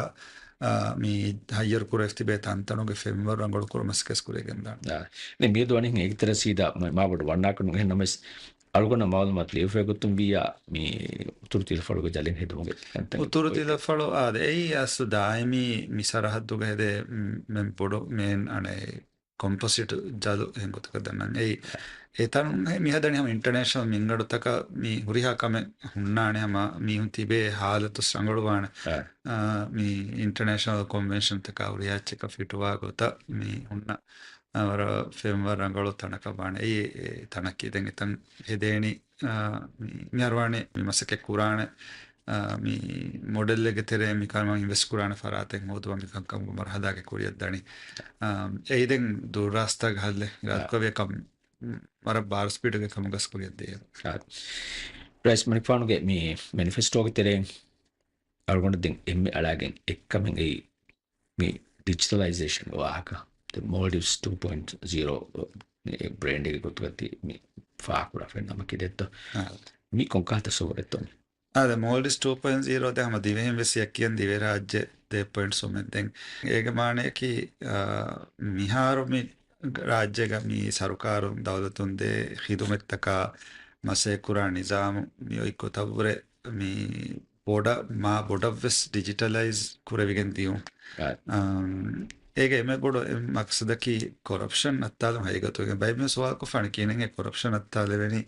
އާ، މި ހައްޔަރު ކުރެވި ތިބޭ ތަންތަނުގެ ފެންވަރު ރަނގަޅު ކުރުމަށް މަސައްކަތް ކުރިޔަށް ގެންދާނެ. އާ، މި މިއަދު ވަނީ އޭގެ ތެރޭ ސީދާ މަ-، މާބޮޑު ވަންނާކަށް ނުހެން ނަމަވެސް، އަޅުގަނޑަށް މައުލޫމާތު ލިޔެފައި ގޮތުން ވިއްޔާ، މި އުތުރު ތިލަފަޅުގެ ޖަލެއް ހެދުމުގެ ކަންތައް. އުތުރު ތިލަފަޅު އާދެ، އެއީ އަސްލު ދާއިމީ މި ސަރަހައްދުގަ ހެދޭ، މް، މެން ބޮޑު މޭން އަނެއް ކޮމްޕޮސިޓް ޖަލު އެހެން ގޮތަކަށް ދަންނަން. އެއީ، އެތަނުން މި ހަދަނީ ހަމަ އިންޓަރނޭޝަނަލް މިންގަނޑުތަކަށް މި ހުރިހާ ކަމެއް ހުންނާނެ ހަމަ މީހުން ތިބޭ ހާލަތު ރަނގަޅުވާނެ. އާ. އާ، މި އިންޓަރނޭޝަނަލް ކޮންވެންޝަންތަކާ ހުރިހާ އެއްޗަކަށް ފިޓުވާ ގޮތަށް މި ހުންނަ، އާ، ވަރަށް ފެންވަރު ރަނގަޅު ތަނަކަށް ވާނެ. އެއީ، އެ ތަނަކީ ދެން އެތަން ހެދޭނީ، އާ، މި، މިހާރު ވާނީ މި މަސައްކަތް ކުރާނެ، އާ، މި މޮޑެލްއެއްގެ ތެރޭ މިކަމަށް އިންވެސްޓް ކުރާނެ ފަރާތެއް ހޯދުމަށް މިކަންކަމުގެ މަރުހަލާގެ ކުރިއަށް ދަނީ. އާ، އެއީ ދެން ދުރުރާސްތާގެ ހައްލެއް އިރާދަކުރެއްވިޔާ ކަމެއް ވަރަށް ބާރު ސްޕީޑުގެ ކަމުގަސް ކުރިއަށް ދޭ. އާ. ރައީސް މަނިކުފާނުގެ މި މެނިފެސްޓޯގެ ތެރެއިން އަޅުގަނޑު ދެން އެންމެ އަޅާގެން އެއްކަމެއް އެއީ މި ޑިޖިޓަލައިޒޭޝަންގެ ވާހަކަ. ދެން މޯލްޑިވްސް ޓޫ ޕޮއިންޓް ޒީރޯ ބްރޭންޑެއްގެ ގޮތުގަ ތި މި ފާހަގަކުރާ ފެންނަމަކީ ދެއްތޯ؟ އާ. މި ކޮންކަހަލަ ތަސައްވުރެއްތޯ މި؟ އާދެ، މޯލްޑިވްސް ޓޫ ޕޮއިންޓް ޒީރޯ ދެ ހަމަ ދިވެހިން ވެސް ޔައްކިޔަން ދިވެހިރާއްޖެ ދޭ ޕޮއިންޓް ސުމެއް ދެން. އޭގެ މާނަޔަކީ، އާ، މިހާރު މި ރާއްޖޭގަ މި ސަރުކާރުން ދައުލަތުން ދޭ ޚިދުމަތްތަކާ މަސައްކަތް ކުރާ ނިޒާމު މި އޮތް ގޮތަށްވުރެ މި ބޮޑަށް، މާ ބޮޑަށްވެސް ޑިޖިޓަލައިޒް ކުރެވިގެން ދިޔުން. އާ. އާ، އޭގެ އެންމެ ބޮޑު މަޤްޞަދަކީ ކޮރަޕްޝަން ނައްތާލުން ހަގީގަތުގަ. ބައެއް މީހުން ސުވާލުކޮށްފާނެ ކިހިނެއް ކޮރަޕްޝަން ނައްތާލެވެނީ؟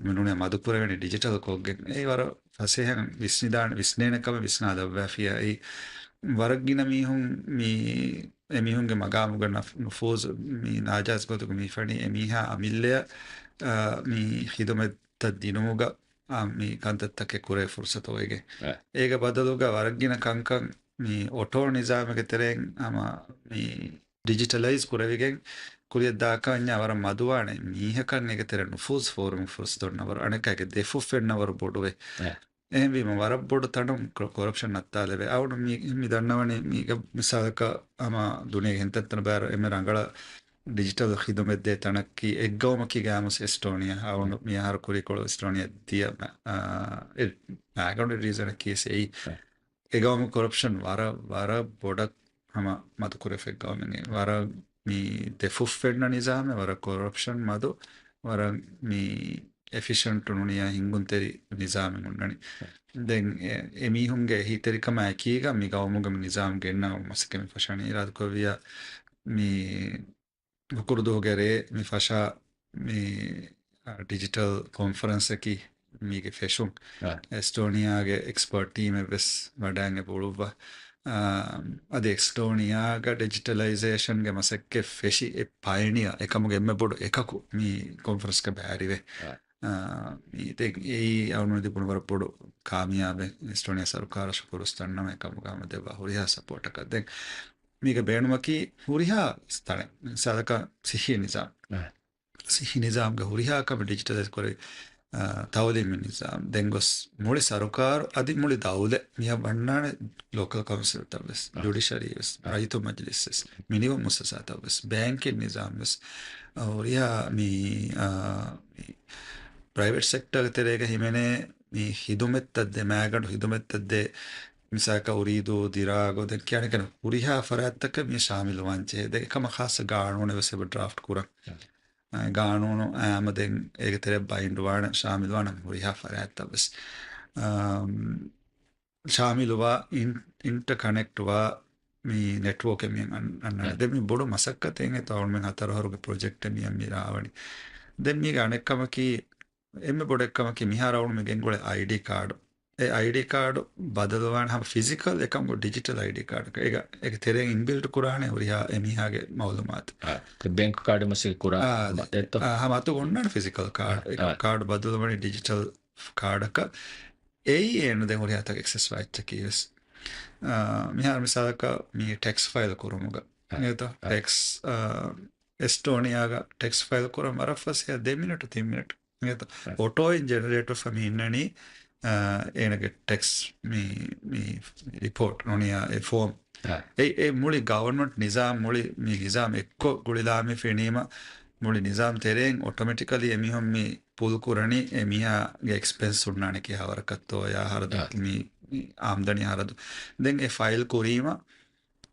މި ނޫނީ މަދު ކުރެވެނީ ޑިޖިޓަލް ކޮށްގެން. އެއީ ވަރަށް ފަސޭހައިން ވިސްނިދާނެ، ވިސްނޭނެ ކަމެއް ވިސްނާލައްވާފިޔާ. އެއީ ވަރަށް ގިނަ މީހުން މި އެމީހުންގެ މަގާމުގަ ނަފް-، ނުފޫޒު މި ނާޖާއިޒް ގޮތުގަ މި ފަނީ އެމީހާ އަމިއްލަޔަށް، އާ، މި ޚިދުމަތްތައް ދިނުމުގަ އާ، މި ކަންތައްތަކެއް ކުރޭ ފުރުސަތު އޮވެގެން. އެ. އޭގެ ބަދަލުގަ ވަރަށްގިނަ ކަންކަން މި އޮޓޯ ނިޒާމެއްގެ ތެރެއިން ހަމަ މި ޑިޖިޓަލައިޒް ކުރެވިގެން ކުރިއަށް ދާކަންޏާ ވަރަށް މަދުވާނެ. މީހަކަށް އޭގެ ތެރެ ނުފޫޒު ފޯރުމުގެ ފުރުސަތު އޮންނަވަރު، އަނެއްކާގެ ދެފުށް ފެންނަވަރު ބޮޑުވޭ. އެ. އެހެންވީމަ ވަރަށް ބޮޑު ތަނުން ކޮ-، ކޮރަޕްޝަން ނައްތާލެވޭ. އަޅުގަނޑު މި، މި ދަންނަވަނީ މީގަ މިސާލަކަށް ހަމަ ދުނިޔޭގެ ހެންތަންތަން ބާރު އެންމެ ރަނގަޅަށް ޑިޖިޓަލް ޚިދުމަތް ދޭ ތަނަކީ އެއްގައުމަކީ ގާމުސް އެސްޓޯނިއާ. އަވަނު މި އަހަރު ކުރިކޮޅު އެސްޓޯނިއާ ދިޔަ މަ-، އާ، އެ މާގަނޑު ރީޒަނަކީ ސެއީ. އެގައުމު ކޮރަޕްޝަން ވަރަށް، ވަރަށް ބޮޑަށް ހަމަ މަދުކުރެފެއް ގައުމެއް. ވަރަށް މި ދެފުށް ފެންނަ ނިޒާމެއް، ވަރަށް ކޮރަޕްޝަން މަދު، ވަރަށް މި އެފިޝަންޓު ނޫނިޔާ ހިންގުންތެރި ނިޒާމެއް ހުންނަނީ. ދެން އެ، އެމީހުންގެ އެހީތެރިކަމާ އެކީގަ މި ގައުމުގަ މި ނިޒާމް ގެންނަ މަސައްކަތް މި ފަށަނީ. އިރާދަކުރެއްވިޔާ މި ހުކުރުދުވަހުގެ ރޭ މި ފަށާ މި، އަ، ޑިޖިޓަލް ކޮންފަރެންސަކީ މީގެ ފެށުން. އެސްޓޯނިއާގެ އެކްސްޕަރޓް ޓީމެއް ވެސް ވަޑައިގެން އުޅުއްވާ. އާ، އަދި އެސްޓޯނިއާގަ ޑިޖިޓަލައިޒޭޝަންގެ މަސައްކަތް ފެށި އެ ޕަޔަނިއާ އެކަމުގެ އެންމެ ބޮޑު އެކަކު މި ކޮންފަރެންސްގަ ބައިވެރިވޭ. އާ، މި ދެން އެއީ އަޅުގަނޑު ލިބުނު ވަރަށް ބޮޑު ކާމިޔާބެއް. އެސްޓޯނިއާ ސަރުކާރަށް ޝުކުރު ދަންނަވަން އެކަމުގަ ހަމަ ދެއްވާ ހުރިހާ ސަޕޯޓަކަށް. ދެން މީގެ ބޭނުމަކީ ހުރިހާ ތަނެއް، މިސާލަކަށް ސިއްހީ ނިޒާމް. ސިއްހީ ނިޒާމްގެ ހުރިހާ ކަމެއް ޑިޖިޓަލައިޒް ކުރެވި، އާ، ތައުލީމީ ނިޒާމް. ދެން ގޮސް މުޅި ސަރުކާރު އަދި މުޅި ދައުލަތް މިއަށް ވަންނާނެ ލޯކަލް ކައުންސިލްތައް ވެސް، ޖުޑިޝަރީ ވެސް، ރައްޔިތު މަޖިލިސް ވެސް، މިނިވަން މުއައްސަސާތައް ވެސް، ބޭންކިން ނިޒާމް ވެސް، އާ، ހުރިހާ މި، އާ، މި ޕްރައިވެޓް ސެކްޓަރގެ ތެރޭގަ ހިމެނޭ މި ހިދުމަތްތައް ދޭ، މާގަނޑު ހިދުމަތްތައް ދޭ، މިސާލަކަށް އުރީދޫ، ދިރާގޯ، ދެން ކިޔާނެ ކަން ހުރިހާ ފަރާތްތަކަށް މި ޝާމިލުވާން ޖެހޭ. ދެން އެކަމަށް ޚާއްސަ ގާނޫނެއް ވެސް އެބަ ޑްރާފްޓް ކުރަން. އާ، ގާނޫނު އާމަ ދެން އޭގެ ތެރެ ބައިންޑް ވާނެ، ޝާމިލުވާނެ ހުރިހާ ފަރާތްތައް ވެސް. އާ، ޝާމިލުވާ އިން-، އިންޓަކަނެކްޓް ވާ މި ނެޓްވޯކެއް މިއަން އަން-، އަންނާނެ. ދެން މި ބޮޑު މަސައްކަތެއް އެތައް އަޅުމެން ހަތަރު އަހަރުގެ ޕްރޮޖެކްޓެއް މިއަން މި ރާވަނީ. ދެން މީގެ އަނެއްކަމަކީ، އެންމެ ބޮޑެއްކަމަކީ މިހާރު އަޅުމެން ގެންގުޅޭ އައިޑީ ކާޑު. އެ އައިޑީ ކާޑު ބަދަލުވާން ހަމަ ފިޒިކަލް އެކަން ޑިޖިޓަލް އައިޑީ ކާޑަކަށް. އޭގަ، އޭގެ ތެރެއިން އިންބިލްޑް ކުރާނެ ހުރިހާ އެމީހާގެ މައުލޫމާތު. ބޭންކް ކާޑެއް މަސައްކަތް ކުރާ އާ، އާ، ހަމަ އަތުގަ އޮންނާނެ ފިޒިކަލް ކާޑް. އެ ކާޑު ބަދަލުވަނީ ޑިޖިޓަލް ކާޑަކަށް. އެއީ އޭނަ ދެން ހުރިހާ ތަކެއް އެކްސެސް ވާ އެއްޗަކީ ވެސް. އާ، މިހާރު މިސާލަކަށް މި ޓެކްސް ފައިލް ކުރުމުގަ. އާ. އެތޯ؟ އާ. ޓެކްސް، އާ، އެސްޓޯނިއާގަ ޓެކްސް ފައިލް ކުރަން ވަރަށް ފަސޭހަ ދެ މިނެޓު، ތިން މިނެޓު. އާ. އޮޓޯއިން ޖެނެރޭޓް ވެފަ މި އިންނަނީ، އާ، އޭނަގެ ޓެކްސް މި، މި ރިޕޯޓް ނޫނިޔާ އެ ފޯމް. އާ. އެ، އެ މުޅި ގަވަރމަންޓް ނިޒާމް، މުޅި މި ނިޒާމް އެއްކޮށް ގުޅިލާ މި ފެނީމަ، މުޅި ނިޒާމް ތެރެއިން އޮޓޮމެޓިކަލީ އެމީހުން މި ޕުލް ކުރަނީ އެ މީހާގެ އެކްސްޕެންސް ހުންނާނެ ކިހާވަރަކަށްތޯ، އާ. މި، މި އާމްދަނީ ހަރަދު. ދެން އެ ފައިލް ކުރީމަ،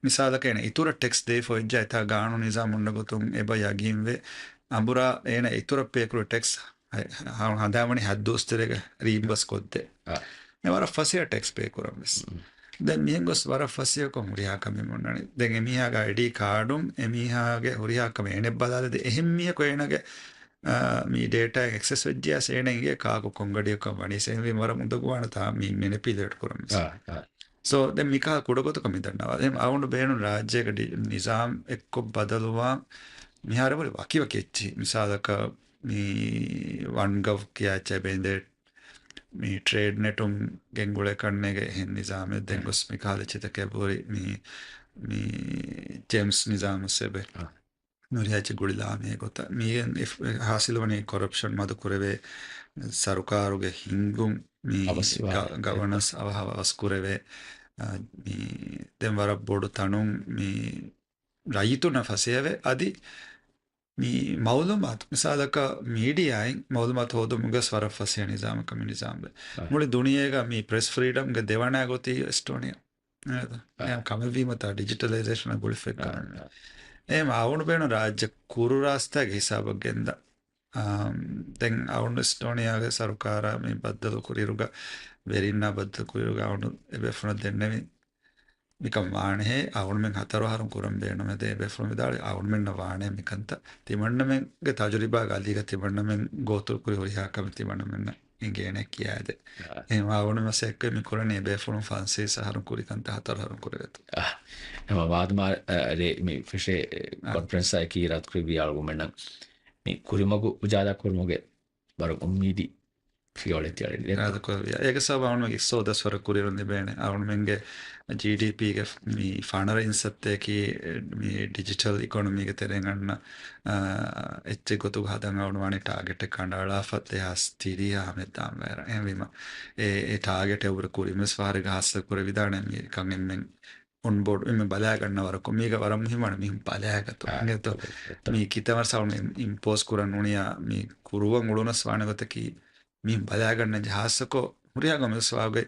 މިސާލަކަށް އޭނަ އިތުރަށް ޓެކްސް ދޭފަ އޮތްޖާ އެތާ ގާނޫނު ނިޒާމް ހުންނަ ގޮތުން އެބަ ޔަގީންވެ، އަނބުރާ އޭނަ އިތުރަށް ޕޭކުރު ޓެކްސް ހަ-، ހަ-، ހަނދާންވަނީ ހަތް ދުވަސް ތެރޭގަ ރީއިމްބަސް ކޮށްދޭ. އާ. އެ ވަރަށް ފަސޭހަ ޓެކްސް ޕޭ ކުރަން ވެސް. ދެން މިހެން ގޮސް ވަރަށް ފަސޭހަކޮށް ހުރިހާ ކަމެއް އޮންނާނެ. ދެން އެމީހާގެ އައިޑީ ކާޑުން އެމީހާގެ ހުރިހާ ކަމެއް އޭނަ ބަލާލެދޭ. އެހެން މީހަކު އޭނަގެ، އާ، މި ޑޭޓާއެއް އެކްސެސް ވެއްޖިޔާސް އޭނަ އިނގޭ ކާކު ކޮންގަޑިއަކަށް ވަނީސް. އެހެންވީމަ ވަރަށް އުނދަގޫވާނެތާ މި މެނިޕިއުލޭޓް ކުރަން ވެސް. އާ، އާ. ސޯ، ދެން މިކަހަލަ ކުޑަގޮތަކަށް މިދަންނަވާ. ދެން އަވަނޑު ބޭނުން ރާއްޖޭގަ ޑި-، ނިޒާމް އެއްކޮށް ބަދަލުވާން މިހާރު ވަކިވަކި އެއްޗިހި. މިސާލަކަށް މި ވަން ގަވް ކިޔާ އެއްޗެއް ބޭންދޭ. މި ޓްރޭޑް ނެޓުން ގެންގުޅޭ ކަންނޭގެ އެހެން ނިޒާމެއް ދެން ގޮސް މިކަހަލަ އެއްޗިތަކެއް ބުރި މި، މި ޖެމްސް ނިޒާމު ސެބެ. އާ. ނުރިހާ އެއްޗެއް ގުޅިލާ މި ގޮތަށް. މީގެން އެފް-، ހާސިލުވަނީ ކޮރަޕްޝަން މަދު ކުރެވޭ، ސަރުކާރުގެ ހިންގުން މި އަވަސްވާ ގަ-، ގަވަނަންސް އަވަހަށް އަވަސް ކުރެވޭ. އާ، މި ދެން ވަރަށް ބޮޑު ތަނުން މި ރައްޔިތުންނަށް ފަސޭހަވެ. އަދި މި މައުލޫމާތު، މިސާލަކަށް މީޑިއާއިން މައުލޫމާތު ހޯދުމުގަސް ވަރަށް ފަސޭހަ ނިޒާމަކަށް މި ނިޒާމްވޭ. އަ. މުޅި ދުނިޔޭގަ މި ޕްރެސް ފްރީޑަމްގެ ދެވަނަ ގޮތީ އެސްޓޯނިއާ. އަ. އެހެން ކަމެއްވީމަތާ ޑިޖިޓަލައިޒޭޝަނަށް ގުޅިފައިކަމެއް. އަ، އަ. އެހެން އަވަނޑު ބޭނުން ރާއްޖެ ކުރު ރާސްތާގެ ހިސާބަށް ގެންދާ. އާ، ދެން އަވަނޑު އެސްޓޯނިއާގެ ސަރުކާރާ މި ބައްދަލު ކުރިއިރުގަ، ވެރިންނާ ބައްދަލު ކުރިއިރުގަ އަވަނޑު އެބޭފުޅުން ދެންނެވި މިކަން ވާނެހޭ، އަޅުމެން ހަތަރު އަހަރުން ކުރަން ބޭނުމެދޭ. އެބޭފުޅުން ވިދާޅުވި އަޅުމެންނަށް ވާނޭ މިކަންތައް. ތިމަންނަމެންގެ ތަޖުރިބާގެ އަލީގަ ތިމަންނަމެން ގޯތުރުކުރި ހުރިހާ ކަމެއް ތިމަންނަމެންނަށް އެނގޭނެ ކިޔާދޭ. އާ. އެހެން އަޅުމެން މަސައްކަތް މި ކުރަނީ އެބޭފުޅުން ފަންސަވީސް އަހަރުން ކުރި ކަންތައް ހަތަރު އަހަރުން ކުރެވޭތޯ. އާ. އެމަ ވާދުމާ، އަ، ރޭ މި ފެށޭ، އެ، އާ. ކޮންފަރެންސާއެކީ ރަދުކުރެއްވި އަޅުގަނޑުމެންނަށް މި ކުރިމަގު އުޖާލާ ކުރުމުގެ ވަރަށް އުއްމީދީ ފިޔަވަޅެއް ތިއަޅެއް ނެތް. އިރާދަކުރެއްވިޔާ. އޭގެ ސަބަބު އަޅުމެންގެ އިޤްތިޞާދު ވެސް ވަރަށް ކުރިއެރުން ލިބޭނެ. އަޅުމެންގެ ޖީޑީޕީގެ މި ފަނަރަ އިންސައްތައަކީ މި ޑިޖިޓަލް އިކޮނޮމީގެ ތެރެއިން އަންނަ، އާ، އެއްޗެއް ގޮތުގަ ހަދަން އަޅުގަނޑު ވާނީ ޓާގެޓެއް ކަނޑައަޅާފަ ދެހާސް ތިރީހަ ހަމައަށް ދާން ވައިރަށް. އެހެންވީމަ، އެ، އެ ޓާގެޓެއް އެބަހުރި ކުރިން ވެސް ފަހަރެއްގަ ހާސިލް ކުރެވިދާނެ މި ކަން އެންމެން އޮންބޯޑް އެންމެ ބަލާގަންނަ ވަރަކު މީގަ ވަރަށް މުހިއްމުވާނެ މީހުން ބަލާގަތު. އާ، އިނގޭތޯ؟ އޮތް، އޮތް. މީ ކިތަން ވަރަށް ސަވަން އިމްޕޯސް ކުރަން ނޫނިޔާ މީ ކުރުވަން އުޅުނަސް ވާނެ ގޮތަކީ މީހުން ބަލާގަންނަން ޖެހޭ ހާއްސަކޮށް ހުރިހާ ގަމެއް ސަވާގެ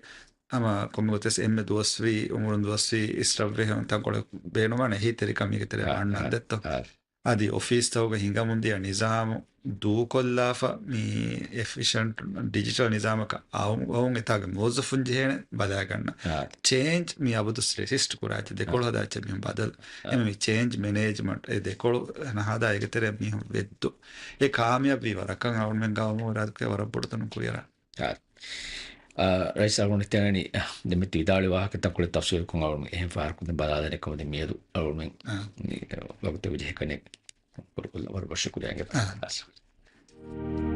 ހަމަ ކޮންމެ ގޮތެސް އެންމެ ދުވަސްވީ އުމުރުން ދުވަސްވީ އިސްރަށްވެ ތަންކޮޅެއް ބޭނުންވާނެ އެހީތެރިކަމީގެ ތެރޭ އާ، ވާންނަން އާ، ދެއްތޯ. އާ. އަދި އޮފީސްތަކުގަ ހިނގަމުންދިޔަ ނިޒާމު ދޫކޮށްލާފަ މި އެފިޝަންޓް ޑިޖިޓަލް ނިޒާމަކަށް އައު-، އައުން އެތާގެ މުވައްޒަފުން ޖެހޭނެ ބަލާގަންނަ. އާ. ޗޭންޖް މި އަބަދު ރެސިސްޓް ކުރާ އެއްޗެއް ދެކޮޅު އާ. ހަދާ އެއްޗެއް މިހުން ބަދަލު. އާ. އެމެ މި ޗޭންޖް މެނޭޖްމަންޓް އެ ދެކޮޅު ނަހަދާ އޭގެ ތެރޭ މީހުން ވެއްދު. އެ ކާމިޔާބީ ވަރަކަށް އަޅުމެން ގައުމު ރާދުކޭ ވަރަށް ބޮޑު ތަނު ކުރިއަރާ. އާ. އާ، ރައީސް އަޅުގަނޑު ތެނަނީ، އާ، ދެމެތި ވިދާޅުވި ވާހަކަތައް ކުޅެ ތަފްސީލުކޮށް އަޅުމެން އެހެން ފަހަރަކުން ބަލާލަނެ ކަމަށް މިއަދު އަޅުމެން އާ. މި ވަގުތެއް ވެޖެހޭ ކަނެ ވަރަށް ބޮޑަށް ޝުކުރިއްޔާ. އާ.